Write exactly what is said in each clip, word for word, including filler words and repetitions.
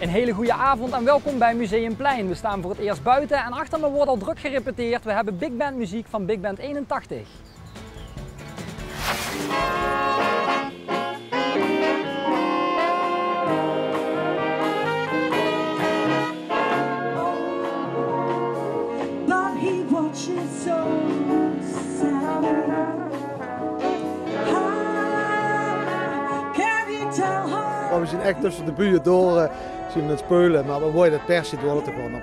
Een hele goede avond en welkom bij Museumplein. We staan voor het eerst buiten en achter me wordt al druk gerepeteerd. We hebben bigbandmuziek van Big Band eenentachtig. But he watches so sadly. How can he tell her? Maar we zien echt tussen de buien door, eh, zien we aan het speulen, maar we willen het per se door laten gaan. Eh,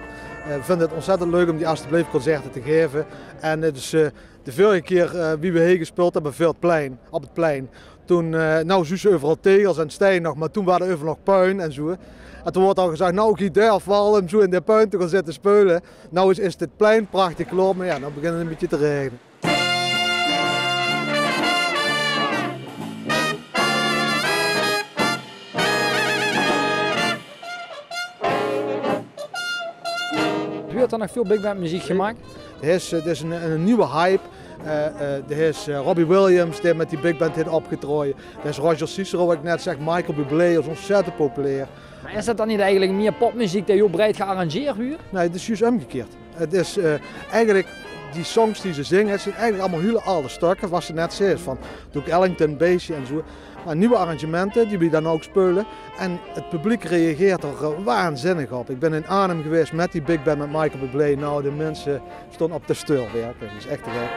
we vinden het ontzettend leuk om die Alsjeblieft concerten te geven. En het is, eh, de vorige keer, eh, wie we hier gespeeld hebben, veel het plein, op het plein. Toen, eh, nou, zuus je overal tegels en stenen nog, maar toen waren er overal nog puin en zo. En toen wordt al gezegd, nou, oké, daar vallen om zo in de puin te gaan zitten speulen. Nou is, is het plein prachtig klaar, maar ja, dan begint het een beetje te regenen. Huurt er nog veel bigbandmuziek gemaakt? Er is, eh, er is een, een nieuwe hype. Eh, eh, er is, eh, Robbie Williams die met die bigband heeft opgetrokken. Er is Roger Cicero, wat ik net zeg, Michael Bublé is ontzettend populair. Maar is dat dan niet eigenlijk meer popmuziek die heel breed gearrangeerd wordt? Nee, het is juist omgekeerd. Het is, eh, eigenlijk, die songs die ze zingen, het zijn eigenlijk allemaal hele oude stukken, wat ze net zei, van Duke Ellington, Basie en zo. Maar nieuwe arrangementen die we dan ook spelen. En het publiek reageert er, eh, waanzinnig op. Ik ben in Arnhem geweest met die bigband met Michael Bublé. Nou, de mensen stonden op de stoel werkelijk. Dat is echt te gek.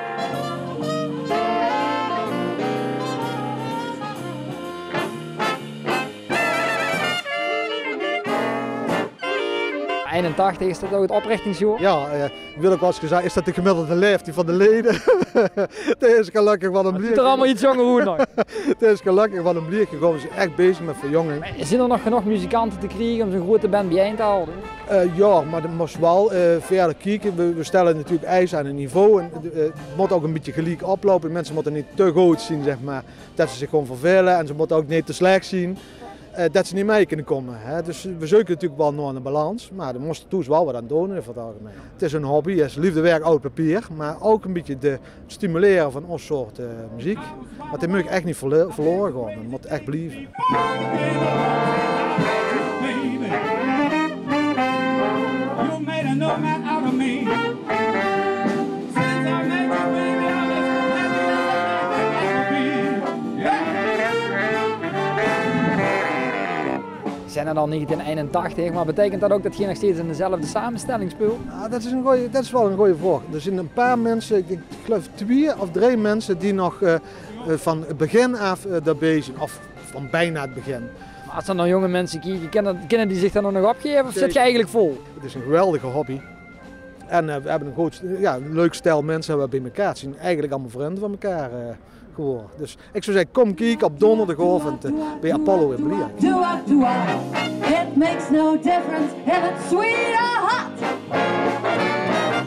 Eenentachtig, is dat ook het oprichtingsjaar? Ja, eh, wil ik wel eens gezegd, is dat de gemiddelde leeftijd van de leden? Het is gelukkig wel een... Het ziet er allemaal iets jonger uit nog. Het is gelukkig wel een blier gekomen. Ze zijn echt bezig met verjonging. Zijn er nog genoeg muzikanten te krijgen om zo'n grote band bijeen te houden? Eh, ja, maar dat moet wel, eh, verder kijken. We, we stellen natuurlijk eisen aan het niveau. En, eh, het moet ook een beetje gelijk oplopen. Mensen moeten niet te groot zijn, zeg maar, dat ze zich gewoon vervelen. En ze moeten ook niet te slecht zijn, eh, dat ze niet mee kunnen komen, hè. Dus we zoeken natuurlijk wel naar een balans. Maar daar moesten toes wel wat aan doen in het algemeen. Het is een hobby, het is liefdewerk, oud papier. Maar ook een beetje de stimuleren van ons soort, eh, muziek. Want die moet echt niet verlo-, verloren gaan. Dat moet echt blijven. You made a nomad out of me. Since I met you, baby, I'm as happy as I can ever be. Yeah. Zijn er al negentien einentachtig, maar betekent dat ook dat je nog steeds in dezelfde samenstelling speelt? Ja, dat is een goeie, dat is wel een goeie vraag. Er zijn een paar mensen, ik denk, ik geloof twee of drie mensen die nog, eh, eh, van het begin af, eh, daarbij zijn. Of van bijna het begin. Maar als er naar jonge mensen kijken, kunnen, kunnen die zich dan nog opgeven of zit je eigenlijk vol? Het is een geweldige hobby. En, eh, we hebben een groot, ja, een leuk stel mensen hebben we bij elkaar. Het zijn eigenlijk allemaal vrienden van elkaar, eh, geworden. Dus ik zou zeggen, kom kijken op donderdagochtend, eh, bij Apollo in Blier. Doo-wop, doo-wop. It makes no difference if it's sweet or hot.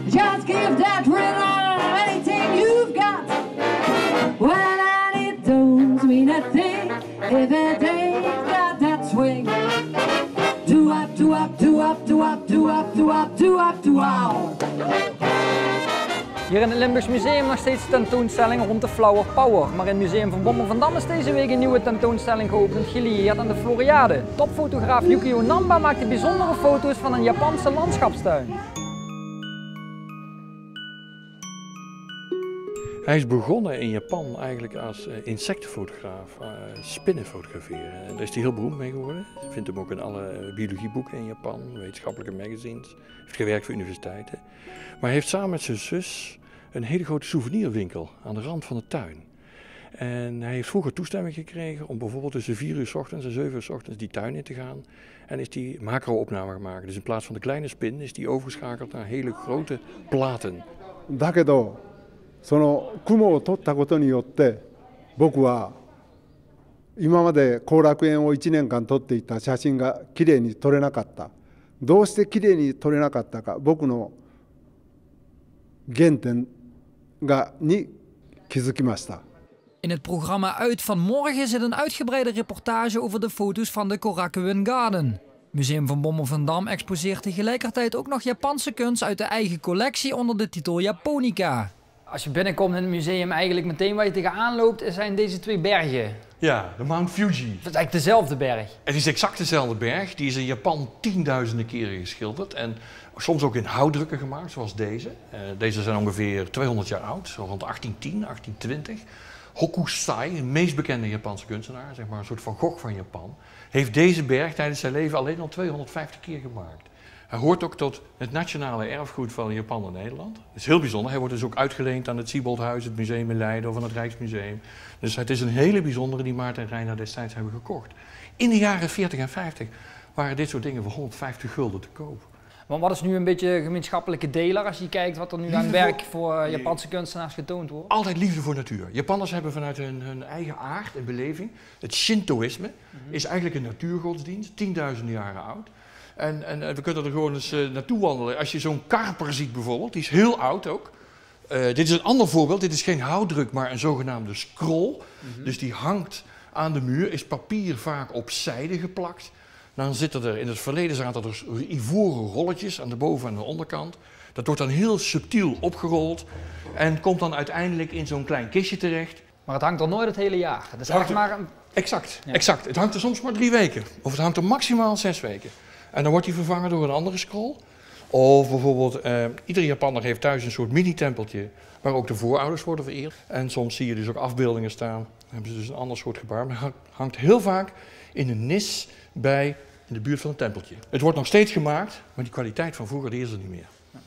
Just give that rhythm anything you've got. Well, and it don't mean a thing if it ain't got that swing. Doo-wop, doo-wop, doo-wop, doo-wop, doo-wop, doo-wop, doo-wop, doo-wop. Hier in het Limburgs Museum nog steeds de tentoonstelling rond de Flower Power. Maar in Museum van Bommel van Dam is deze week een nieuwe tentoonstelling geopend, gelieerd aan de Floriade. Topfotograaf Yukio Namba maakte bijzondere foto's van een Japanse landschapstuin. Hij is begonnen in Japan eigenlijk als, eh, insectenfotograaf, eh, spinnen fotograferen. En daar is hij heel beroemd mee geworden. Je vindt hem ook in alle, eh, biologieboeken in Japan, wetenschappelijke magazines. Hij heeft gewerkt voor universiteiten. Maar hij heeft samen met zijn zus een hele grote souvenirwinkel aan de rand van de tuin. En hij heeft vroeger toestemming gekregen om bijvoorbeeld tussen vier uur 's ochtends en zeven uur 's ochtends die tuin in te gaan. En is die macro-opname gaan maken. Dus in plaats van de kleine spin is die overgeschakeld naar hele grote platen. だけど、その雲を撮ったことによって、僕は今まで後楽園をいちねんかん撮っていた写真がきれいに撮れなかった。どうしてきれいに撮れなかったか、僕の原点が、に気づきました。 In het programma Uit van Morgen zit een uitgebreide reportage over de foto's van de Korakuen Garden. Museum van Bommel van Dam exposeert tegelijkertijd ook nog Japanse kunst uit de eigen collectie onder de titel Japonica. Als je binnenkomt in het museum, eigenlijk meteen waar je tegenaan loopt, zijn deze twee bergen. Ja, de Mount Fuji. Dat is eigenlijk dezelfde berg. Het is exact dezelfde berg. Die is in Japan tienduizenden keren geschilderd en soms ook in houtdrukken gemaakt, zoals deze. Eh, deze zijn ongeveer tweehonderd jaar oud, zo rond achttien tien, achttien twintig. Hokusai, de meest bekende Japanse kunstenaar, zeg maar een soort Van Gogh van Japan, heeft deze berg tijdens zijn leven alleen al tweehonderdvijftig keer gemaakt. Hij hoort ook tot het nationale erfgoed van Japan en Nederland. Dat is heel bijzonder. Hij wordt dus ook uitgeleend aan het Sieboldhuis, het museum in Leiden of aan het Rijksmuseum. Dus het is een hele bijzondere die Maarten en Reina destijds hebben gekocht. In de jaren veertig en vijftig waren dit soort dingen voor honderdvijftig gulden te koop. Maar wat is nu een beetje gemeenschappelijke deler als je kijkt wat er nu aan werk voor Japanse kunstenaars getoond wordt? Altijd liefde voor natuur. Japanners hebben vanuit hun, hun eigen aard en beleving, het Shintoïsme is eigenlijk een natuurgodsdienst, tienduizenden jaren oud. En, en, en we kunnen er gewoon eens eh, naartoe wandelen. Als je zo'n karper ziet bijvoorbeeld, die is heel oud ook. Eh, dit is een ander voorbeeld. Dit is geen houtdruk, maar een zogenaamde scroll. Dus die hangt aan de muur, is papier vaak op zijde geplakt. Dan zitten er, in het verleden zaten er ivoren rolletjes aan de boven- en de onderkant. Dat wordt dan heel subtiel opgerold en komt dan uiteindelijk in zo'n klein kistje terecht. Maar het hangt er nooit het hele jaar. Het is echt maar een... Exact, exact. Het hangt er soms maar drie weken. Of het hangt er maximaal zes weken. En dan wordt die vervangen door een andere scroll. Of bijvoorbeeld, eh, iedere Japanner heeft thuis een soort mini-tempeltje waar ook de voorouders worden vereerd. En soms zie je dus ook afbeeldingen staan. Dan hebben ze dus een ander soort gebaar. Maar hangt heel vaak in een nis bij, in de buurt van een tempeltje. Het wordt nog steeds gemaakt, maar die kwaliteit van vroeger, die is er niet meer.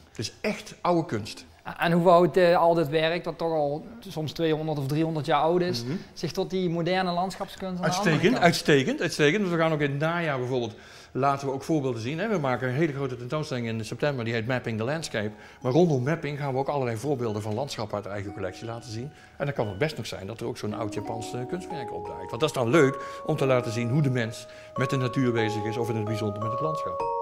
Het is echt oude kunst. En hoe houdt eh, al dit werk, dat toch al soms tweehonderd of driehonderd jaar oud is, zich tot die moderne landschapskunst aan de andere kant? Uitstekend, uitstekend, uitstekend. We gaan ook in het najaar bijvoorbeeld, laten we ook voorbeelden zien. Hè. We maken een hele grote tentoonstelling in september, die heet Mapping the Landscape. Maar rondom mapping gaan we ook allerlei voorbeelden van landschappen uit de eigen collectie laten zien. En dan kan het best nog zijn dat er ook zo'n oud Japans eh, kunstwerk opduikt. Want dat is dan leuk om te laten zien hoe de mens met de natuur bezig is of in het bijzonder met het landschap.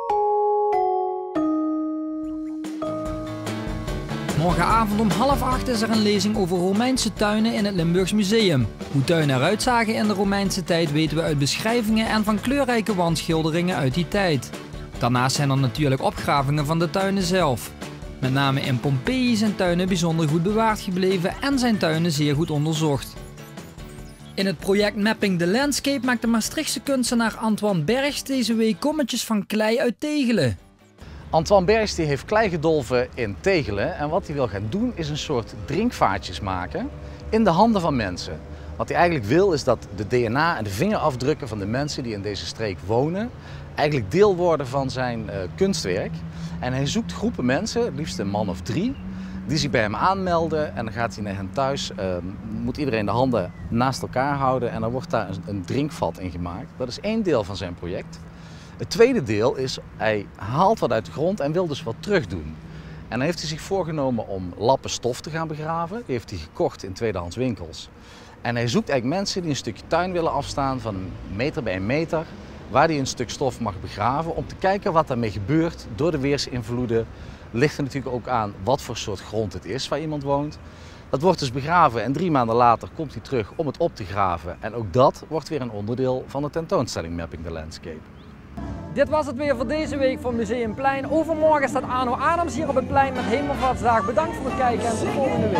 Morgenavond om half acht is er een lezing over Romeinse tuinen in het Limburgs Museum. Hoe tuinen eruit zagen in de Romeinse tijd weten we uit beschrijvingen en van kleurrijke wandschilderingen uit die tijd. Daarnaast zijn er natuurlijk opgravingen van de tuinen zelf. Met name in Pompeji zijn tuinen bijzonder goed bewaard gebleven en zijn tuinen zeer goed onderzocht. In het project Mapping the Landscape maakt de Maastrichtse kunstenaar Antoine Bergs deze week kommetjes van klei uit Tegelen. Antoine Bergs die heeft klei gedolven in Tegelen en wat hij wil gaan doen is een soort drinkvaatjes maken in de handen van mensen. Wat hij eigenlijk wil is dat de D N A en de vingerafdrukken van de mensen die in deze streek wonen eigenlijk deel worden van zijn eh, kunstwerk. En hij zoekt groepen mensen, het liefst een man of drie, die zich bij hem aanmelden. En dan gaat hij naar hen thuis, eh, moet iedereen de handen naast elkaar houden en dan wordt daar een, een drinkvat in gemaakt. Dat is één deel van zijn project. Het tweede deel is, hij haalt wat uit de grond en wil dus wat terugdoen. En dan heeft hij zich voorgenomen om lappen stof te gaan begraven. Die heeft hij gekocht in tweedehands winkels. En hij zoekt eigenlijk mensen die een stukje tuin willen afstaan van een meter bij een meter, waar hij een stuk stof mag begraven, om te kijken wat daarmee gebeurt door de weersinvloeden. Ligt er natuurlijk ook aan wat voor soort grond het is waar iemand woont. Dat wordt dus begraven en drie maanden later komt hij terug om het op te graven. En ook dat wordt weer een onderdeel van de tentoonstelling Mapping the Landscape. Dit was het weer voor deze week van Museumplein. Overmorgen staat Arno Adams hier op het plein met Hemelvaartsdaag. Bedankt voor het kijken en tot volgende week.